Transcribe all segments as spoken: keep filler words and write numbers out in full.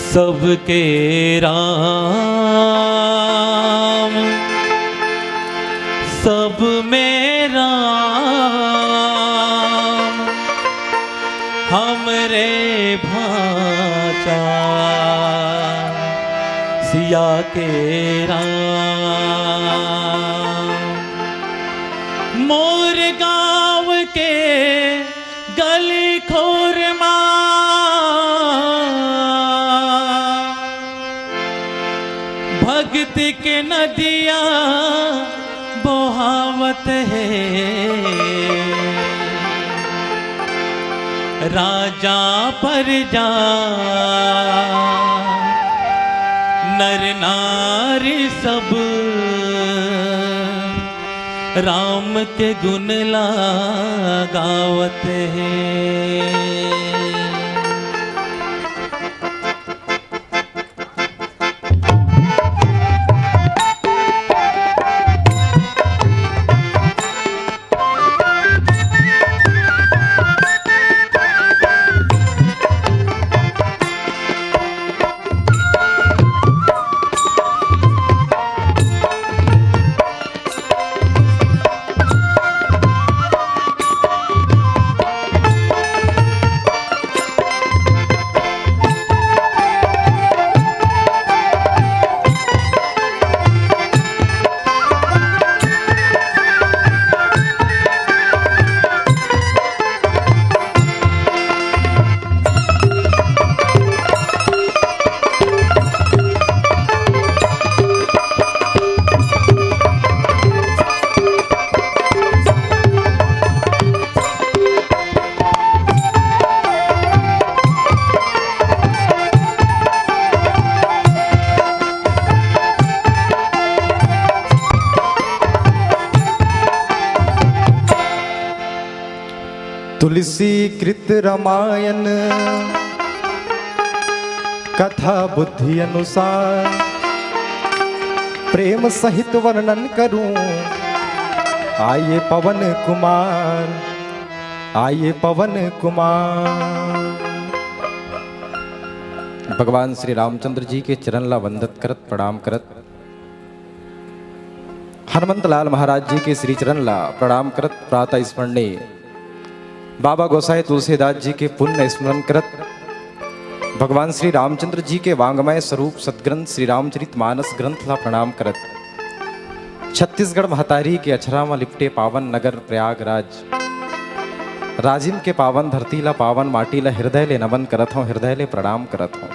सबके राम, सब में राम, हमरे भांचा सिया के राम। मोर गांव के गली खोर मा भक्ति के नदिया बोहावत हे। राजा परजा नर नारी सब राम के गुण ला गावत हे। तुलसी कृत रामायण कथा बुद्धि अनुसार, प्रेम सहित वर्णन करूं, आइए पवन कुमार, आइए पवन कुमार। भगवान श्री रामचंद्र जी के चरण ला वंदत करत, प्रणाम करत, हनुमंत लाल महाराज जी के श्री चरण ला प्रणाम करत, प्रातः स्मरणीय बाबा गोसाई तुलसीदास जी के पुण्य स्मरण करत, भगवान श्री रामचंद्र जी के वांग्मय स्वरूप सदग्रंथ श्री रामचरित मानस ग्रंथ ला प्रणाम करत, छत्तीसगढ़ महतारी के अछरा म लिपटे पावन नगर प्रयागराज, राजिम के पावन धरती ला, पावन माटी ला हृदय ले नमन करत हौं, हृदय ले प्रणाम करत हौं।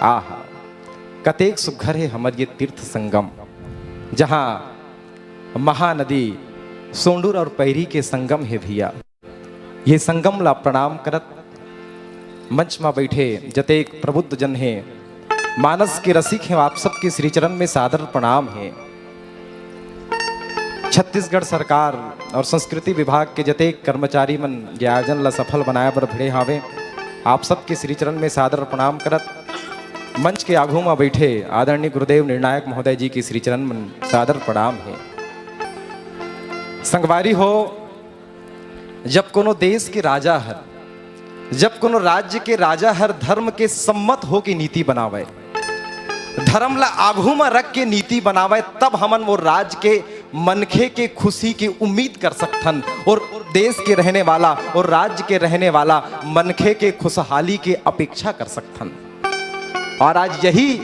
आहा, कतेक सुघर हे हमर ये तीर्थ संगम, जहाँ महानदी सोंडूर और पैरी के संगम हे भैया। ये संगम ला प्रणाम करत, मंच मा बैठे जतेक प्रबुद्ध जन हे, मानस के रसिक हे, आप सबके श्री चरण में सादर प्रणाम हे। छत्तीसगढ़ सरकार और संस्कृति विभाग के जतेक कर्मचारी मन ये आयोजन ला सफल बनाए बर भिड़े हावे, आप सबके श्री चरण में सादर प्रणाम करत, मंच के आगू मा बैठे आदरणीय गुरुदेव निर्णायक महोदय जी के श्री चरण में सादर प्रणाम हे। संगवारी हो, जब कोनो देश के राजा हर, जब कोनो राज्य के राजा हर धर्म के सम्मत होके नीति बनावे, धर्म ला आगू मा रख के नीति बनावे, तब हमन वो राज्य के मनखे के खुशी की उम्मीद कर सकथन और देश के रहने वाला और राज्य के रहने वाला मनखे के खुशहाली के अपेक्षा कर सकथन। और आज यही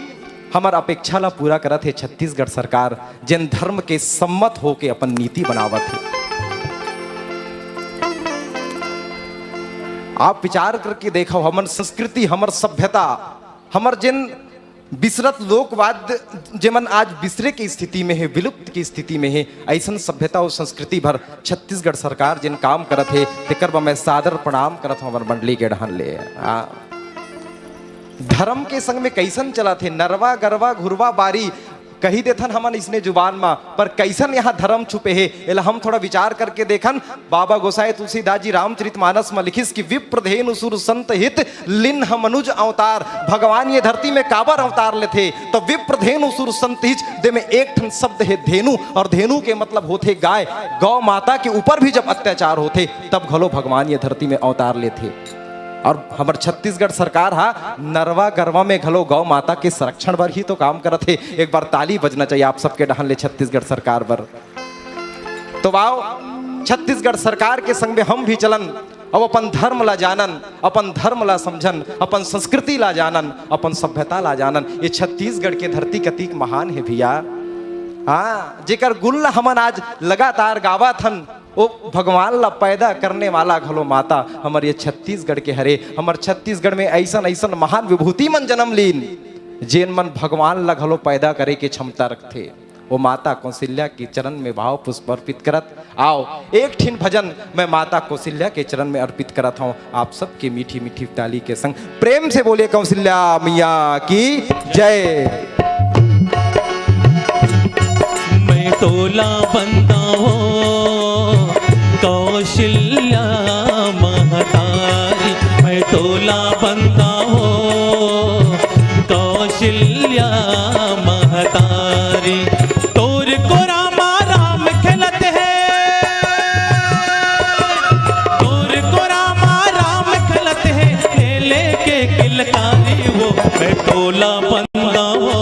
हमर अपेक्षा ला पूरा करत हे छत्तीसगढ़ सरकार, जेन धर्म के सम्मत होके अपन नीति बनावत हे। आप विचार करके देखव, हमन संस्कृति, हमर सभ्यता, हमर जेन बिसरत लोकवाद, जेमन आज बिसरे के स्थिति में हे, विलुप्त की स्थिति में हे, अइसन सभ्यता अउ संस्कृति भर छत्तीसगढ़ सरकार जेन काम करत हे, तेकर बर मैं सादर प्रणाम करत हौं हमर मंडली के डहन ले। आ, धर्म के संग में कइसन चलत हे, नरवा, गरवा, घुरवा, बारी, कही देथन हमन इसने जुबान मा, पर कइसन यहाँ धर्म छुपे हे, एला हम थोड़ा विचार करके देखन। बाबा गोसाई तुलसीदास जी रामचरित मानस मा लिखिस कि विप्र धेनु सुर संत हित लिन्ह मनुज अवतार। भगवान ये धरती में काबर अवतार लेथे, तो विप्र धेनु सुर संत हित, दे में एक ठन शब्द हे धेनु, और धेनु के मतलब होथे गाय। गौ माता के ऊपर भी जब अत्याचार होथे, तब घलो भगवान ये धरती में अवतार लेथे। और हमर छत्तीसगढ़ सरकार हा नरवा गरवा में घलो गौ माता के संरक्षण बर ही तो काम करत हे। एक बार ताली बजना चाहिए आप सबके डहन ले छत्तीसगढ़ सरकार बर। तो आओ, छत्तीसगढ़ सरकार के संग में हम भी चलन, अब अपन धर्म ला जानन, अपन धर्म ला समझन, अपन संस्कृति ला जानन, अपन सभ्यता ला जानन। ये छत्तीसगढ़ के धरती कतीक महान हे भैया। हाँ, जेकर गुन ला हमन आज लगातार गावत हन, ओ भगवान ला पैदा करने वाला घलो माता हमर ये छत्तीसगढ़ के हरे। हमर छत्तीसगढ़ में ऐसन ऐसन महान विभूति मन जन्म लीन, जेन मन भगवान ला घलो पैदा करे के क्षमता रखथे। ओ माता कौशल्या के चरण में भाव पुष्प अर्पित करत, आओ, एक ठिन भजन मैं माता कौशल्या के चरण में अर्पित करत हूँ। आप सबके मीठी मीठी ताली के संग प्रेम से बोलिए, कौशल्या मैया की जय। मैं तोला बंदा हो कौशल्या महतारी, मैं तोला बंदा हो कौशल्या महतारी। तोर कोरा मा राम खेलत हे, तोर कोरा मा राम खेलत हे, ले लेके किलकारी वो मैं तोला बंदा हो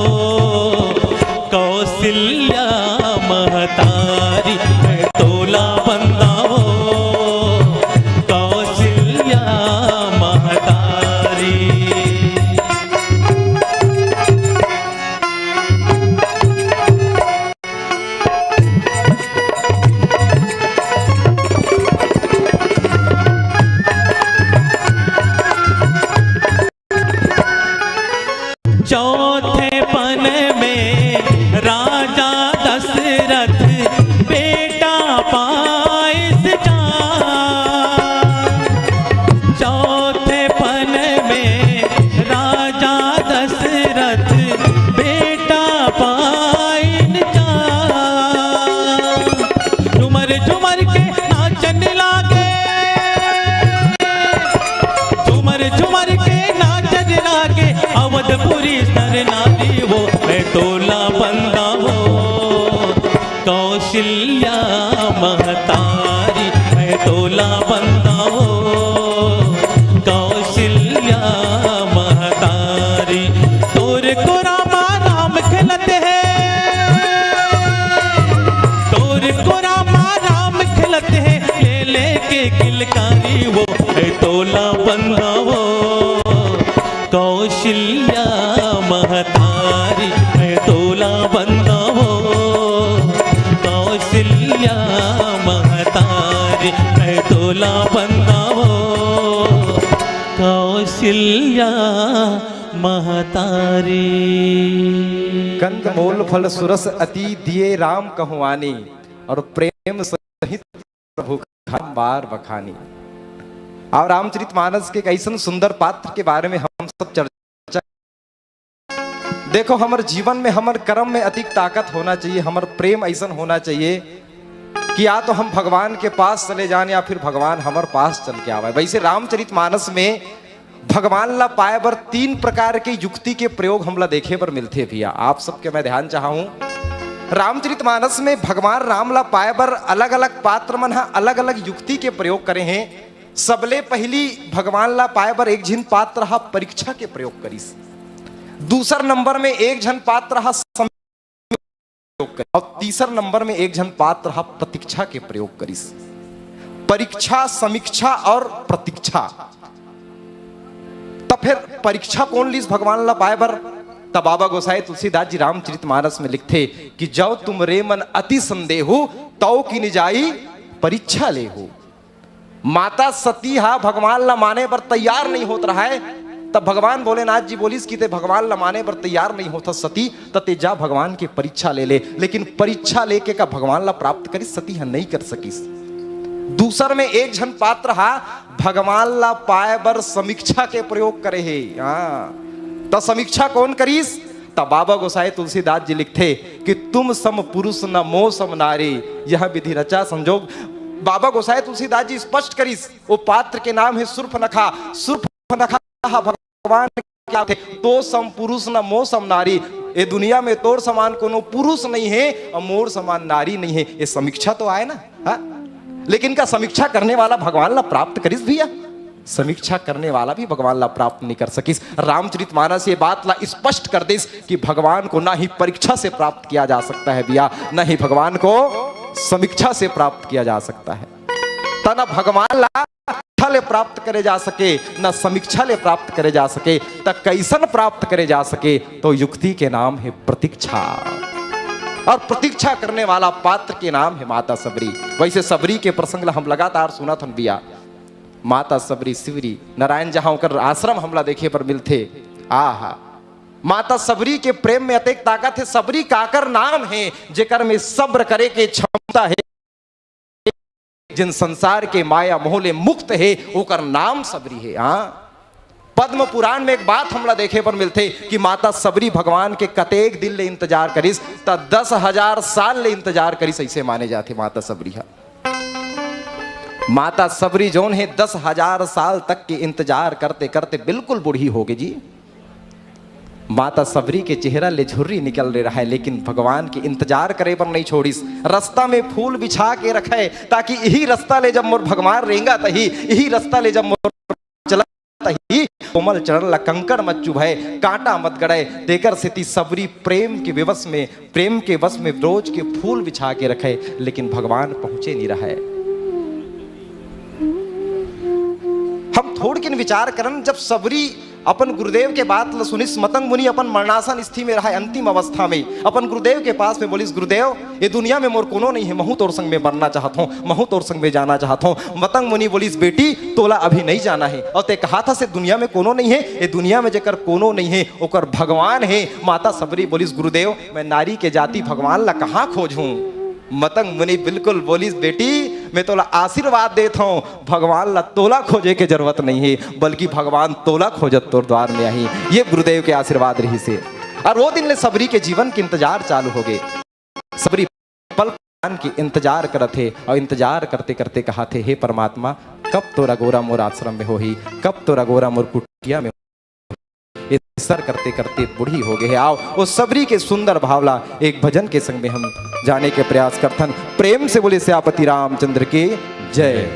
कौशल्या महतारी, मैं तोला बंदा हो कौशल्या महतारी। चौथे पन में राजा दशरथ बेटा पाइस जान। चौथे पन में राजा दशरथ बेटा पाइन जान। झुमर झुमर के नाचन लागे, झुमर झुमर के नाचन लागे, अवधपुरी नर नारी वो मैं तोला बंदा हो कौशल्या महतारी, मैं तोला बंदा हो कौशल्या महतारी। तोर कोरा मा राम खेलत हे, तोर कोरा मा राम खेलत हे, ले लेके किलकारी वो मैं तोला बंदा हो कौशल्या महतारी, मैं तोला बंदा हो कौशल्या महतारी, मैं तोला बंदा हो कौशल्या महतारी। कंद मोल फल सुरस अति दिए राम कहुवानी, और प्रेम सहित प्रभु खान बार बखानी। और रामचरितमानस के एक ऐसन सुंदर पात्र के बारे में हम सब चर्चा। देखो, हमर जीवन में, हमर कर्म में अतिक ताकत होना चाहिए, हमर प्रेम ऐसन होना चाहिए कि या तो हम भगवान के पास चले जान या फिर भगवान हमर पास चल के आवे। वैसे रामचरितमानस में भगवान ला पाए बर तीन प्रकार के युक्ति के प्रयोग हमला देखे बर मिलथे भैया। आप सबके मैं ध्यान चाहूं, रामचरितमानस में भगवान राम ला पाए बर अलग-अलग पात्र मन ह अलग-अलग युक्ति के प्रयोग करे हैं। सबले पहिली भगवान ला पाए बर एक झिन पात्र ह परीक्षा के प्रयोग करिस, दूसर नंबर में एक झन पात्र ह सम-, प्रयोग करिस, और तीसर नंबर में एक झन पात्र ह प्रतीक्षा के प्रयोग करिस। परीक्षा, समीक्षा और प्रतीक्षा। त फिर परीक्षा कौन लीस भगवान ला पाए बर? त बाबा गोसाई तुलसीदास जी रामचरितमानस में लिखथे कि "जौ तुम रे मन अति संदेहु, तौ कीनी जाई परीक्षा लेहु।" माता सती हा भगवान ला माने बर तैयार नहीं होत रहय, तब भगवान भोलेनाथ जी बोलिस कि "ते भगवान ला माने बर तैयार नहीं होत हस सती, त ते जा भगवान के परीक्षा ले ले।" लेकिन परीक्षा लेके का भगवान ला प्राप्त करिस? सती हा नहीं कर सकिस। दूसर में एक झन पात्र हा भगवान ला पाए बर समीक्षा के प्रयोग करे हे। हाँ, त समीक्षा कौन करिस? त बाबा गोसाई तुलसीदास जी लिखथे कि "तुम सम पुरुष न मो सम नारी, यह विधि रचा संजोग।" बाबा गोसाई तुलसीदास जी स्पष्ट करिस, वो पात्र के नाम हे सूर्पनखा। सूर्पनखा हा भगवान क्या थे? "तो सम पुरुष न मो सम नारी।" ये दुनिया में तोर समान कोनो पुरुष नहीं है और मोर समान नारी नहीं है। ये समीक्षा तो आए ना, हाँ? लेकिन का समीक्षा करने वाला भगवान ला प्राप्त करिस भैया? समीक्षा करने वाला भी भगवान ला प्राप्त नहीं कर सकिस। रामचरितमानस ये बात ला स्पष्ट कर दिस कि भगवान को ना ही परीक्षा से प्राप्त किया जा सकता है भैया, ना ही भगवान को समीक्षा से प्राप्त किया जा सकता है। त ना भगवान ला परीक्षा ले प्राप्त करे जा सके, ना समीक्षा ले प्राप्त करे जा सके, त कैसन प्राप्त करे जा सके? तो युक्ति के नाम है प्रतीक्षा, और प्रतीक्षा करने वाला पात्र के नाम है माता सबरी। वैसे सबरी के प्रसंग ला हम लगातार सुनत हन भैया, माता सबरी सिवरी नारायण जहां ओकर आश्रम हमला देखे पर मिलथे। आहा, माता सबरी के प्रेम में अतेक ताकत है। सबरी काकर नाम है जेकर में सब्र करे के क्षमता है, जिन संसार के माया मोह ले मुक्त है, ओकर नाम सबरी है। हाँ, पद्म पुराण में एक बात हमला देखे पर मिलथे कि माता सबरी भगवान के कतेक दिन ले इंतजार करिस, त दस हजार साल ले इंतजार करिस, ऐसे माने जाथे माता सबरी हा। माता सबरी जौन है, दस हजार साल तक के इंतजार करते करते बिल्कुल बूढ़ी हो गई जी। माता सबरी के चेहरा ले झुर्री निकल रहे रहा है, लेकिन भगवान के इंतजार करे पर नहीं छोड़िस। रास्ता में फूल बिछा के रखे, ताकि यही रास्ता ले जब मोर भगवान रेंगा तही, यही रास्ता ले जब मोर चला तही, कोमल चरण ला कंकड़ मत चुभय, कांटा मत गड़य। तेकर सेती सबरी प्रेम के विवश में, प्रेम के वश में रोज के फूल बिछा के रखे, लेकिन भगवान पहुंचे नहीं रहे। हम थोड़किन विचार करन, जब सबरी अपन गुरुदेव के बात ल सुनिस, मतंग मुनि अपन मरणासन स्थिति में रहा, अंतिम अवस्था में अपन गुरुदेव के पास में बोलिस, "गुरुदेव, ये दुनिया में मोर कोनो नहीं है, महू तोर संग में मरना चाहत हूँ, महू तोर संग में जाना चाहत हूँ।" मतंग मुनि बोलिस, "बेटी, तोला अभी नहीं जाना है, और ते कहा था से दुनिया में कोनो नहीं है, ये दुनिया में जेकर कोनो नहीं है, ओकर भगवान है।" माता सबरी बोलिस, "गुरुदेव, मैं नारी के जाति भगवान ला कहाँ खोजूं?" मतंग मुनि बिल्कुल बोलिस, "बेटी, मैं तोला आशीर्वाद देत हूँ, भगवान ला तोला खोजे के जरूरत नहीं है, बल्कि भगवान तोला खोजत तोर द्वार में आही।" ये गुरुदेव के आशीर्वाद रहिसे। और वो दिन ले सबरी के जीवन के इंतजार चालू हो गए। सबरी पल भगवान के इंतजार करत हे, और इंतजार करते करते कहा थे, "हे परमात्मा, कब तोर अगोरा मोर आश्रम में होही, कब तोर अगोरा मोर कुटिया में होही?" इंतजार करते करते बूढ़ी हो गए हे। आओ, वो सबरी के सुंदर भावला एक भजन के संग में हम जाने के प्रयास करथन। प्रेम से बोले सियापति रामचंद्र की जय।